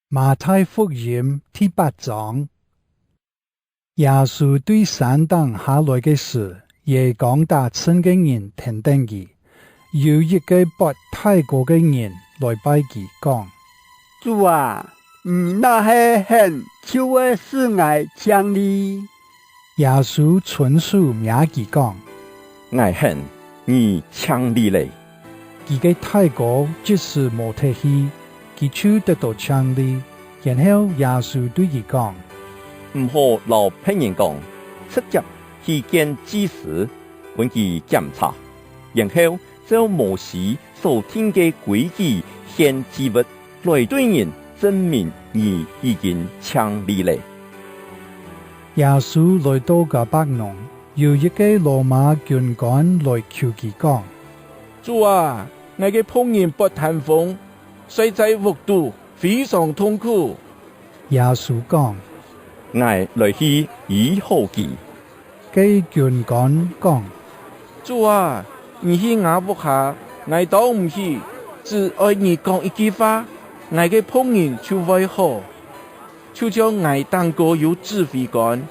馬太福音第八章，耶穌對山頂下來个時，耶江達村个人聽見佢，有一个跋大哥个人來拜佢講：主啊，你若係肯，就會使𠊎清利。耶穌伸手摸佢講：𠊎肯，你清利咧。佢个大哥即時無提去，佢就得到清利。然後耶穌對佢講：毋好摎別人講，直接去見祭司，分佢檢查，然後照摩西所定个規矩獻祭物，來對人證明你已經清利咧。耶穌來到迦百農，有一个羅馬軍官來求佢講：主啊，𠊎个僕人跋癱風，睡在屋肚，非常痛苦。耶穌講：𠊎來去醫好佢。該軍官講：主啊，你去我屋下，𠊎當毋起，只愛你講一句話，𠊎个僕人就會好。就像𠊎頂個有指揮官，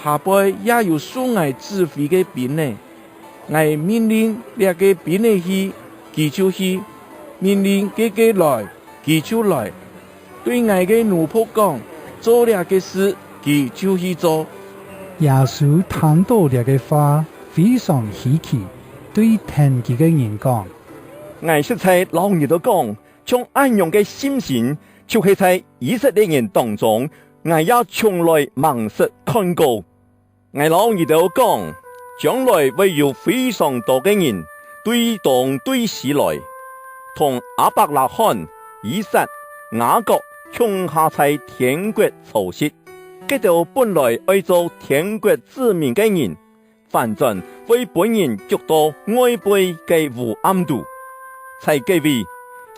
下背也有受𠊎指揮个兵呢。𠊎命令這个兵的去，佢就去；命令這个來，佢就來。對𠊎个奴僕講，做這个事，佢就去做。耶穌聽到這个話，非常稀奇，對聽佢个人講：𠊎實在摎你兜講，像按樣个信心，就是在以色列人當中，𠊎也從來盲識看過。𠊎摎你兜講，將來會有非常多个人對東對西來，同亞伯拉罕、以撒、雅各共下在天國坐席。佢兜本來愛做天國子民个人，反轉會分人逐到外背个黑暗肚。在个位，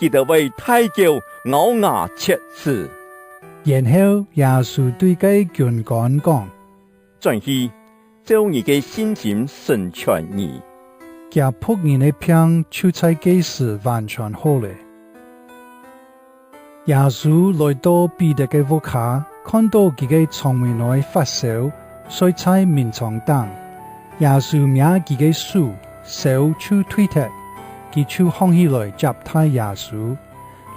佢兜會大叫咬牙切齒。然後耶穌對該軍官講：轉去，照你个信心成全你。這僕人的病就在這時完全好咧。耶穌來到彼得个屋下，看到佢个長妹女發燒，睡在眠床頂。耶穌摸佢个手，燒就退脫，佢就起來接待耶穌。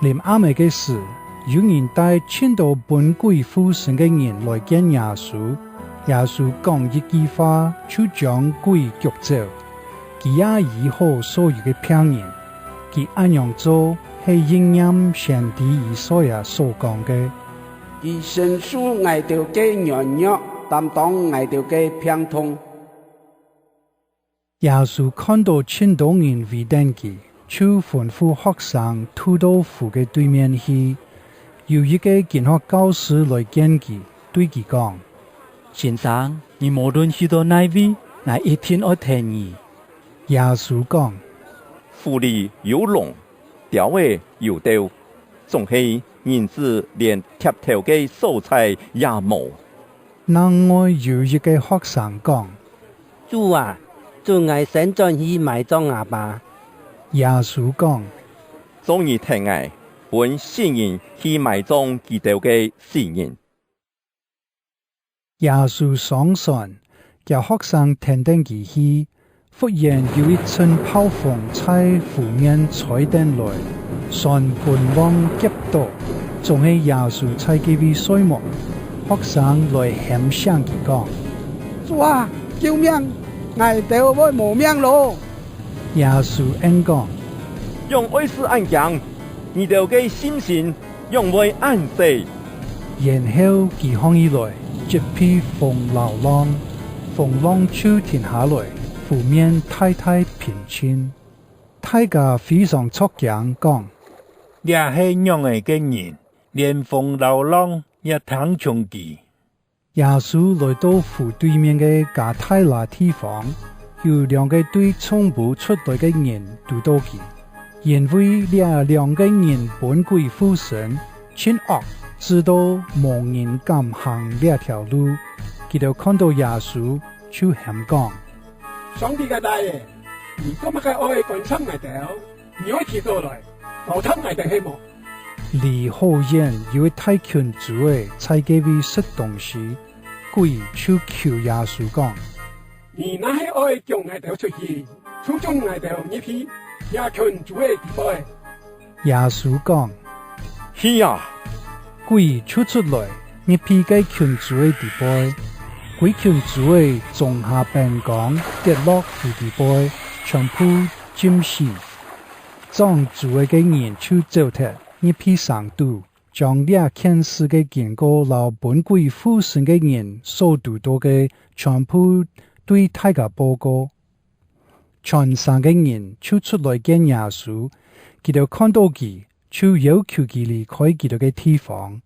臨暗个時，有人帶真多分鬼附身个人來見耶穌。耶穌講一句話，就將鬼逐走。佢也醫好所有个病人。佢按樣做，係應驗先知以賽亞所講个。佢承受𠊎兜个軟弱，擔當𠊎兜个病痛。耶穌看到真多人圍等佢，就吩咐學生渡到湖个對面去。有一个經學教師來見佢，對佢講：先生，你無論去到哪位，𠊎一定愛聽你。耶穌講：湖裡有籠，雕仔有竇，總係人子連疊頭个所在也無。另外有一个學生講：主啊，准𠊎先轉去埋葬阿爸。耶穌講：做你聽𠊎，分死人去埋葬佢兜个死人。耶穌上船，叫學生聽等佢去。忽然有一陣暴風在湖面吹轉來，船本往急倒，總係耶穌在个位睡夢。學生來掀醒佢講：主啊，救命！𠊎兜欲無命囉！耶穌應講：樣愛使按驚，你兜个信心樣會按細。然後佢起來，責備風摎浪，風浪就停下來，湖面大大平靜。大家非常吃驚，講：這係樣个人，連風摎浪也聽從佢。耶穌來到湖對面个加大拿地方，有兩个對床鋪出來个人拄到佢，因為這兩个人分鬼附身，真惡，直到無人敢行這條路。佢兜看到耶穌，就喊講：上帝个大兒，你做麼个愛關心𠊎兜？你愛提過來，糟蹋𠊎兜係無？離好遠有一大群豬仔在个位食東西，鬼就求耶穌講：你若係愛共𠊎兜出去，就將𠊎兜入去遐群豬仔底背。耶穌講：去啊！鬼就出來入去个群豬仔底背，規群豬仔衝下邊崗，跌落湖底背，全部浸死。掌豬仔个人就走脫，入去城肚，將這件事个經過摎分鬼附身个人所拄著个全部對大家報告。全城個人就出來見耶穌，佢兜看到佢，就要求佢離開佢兜个地方。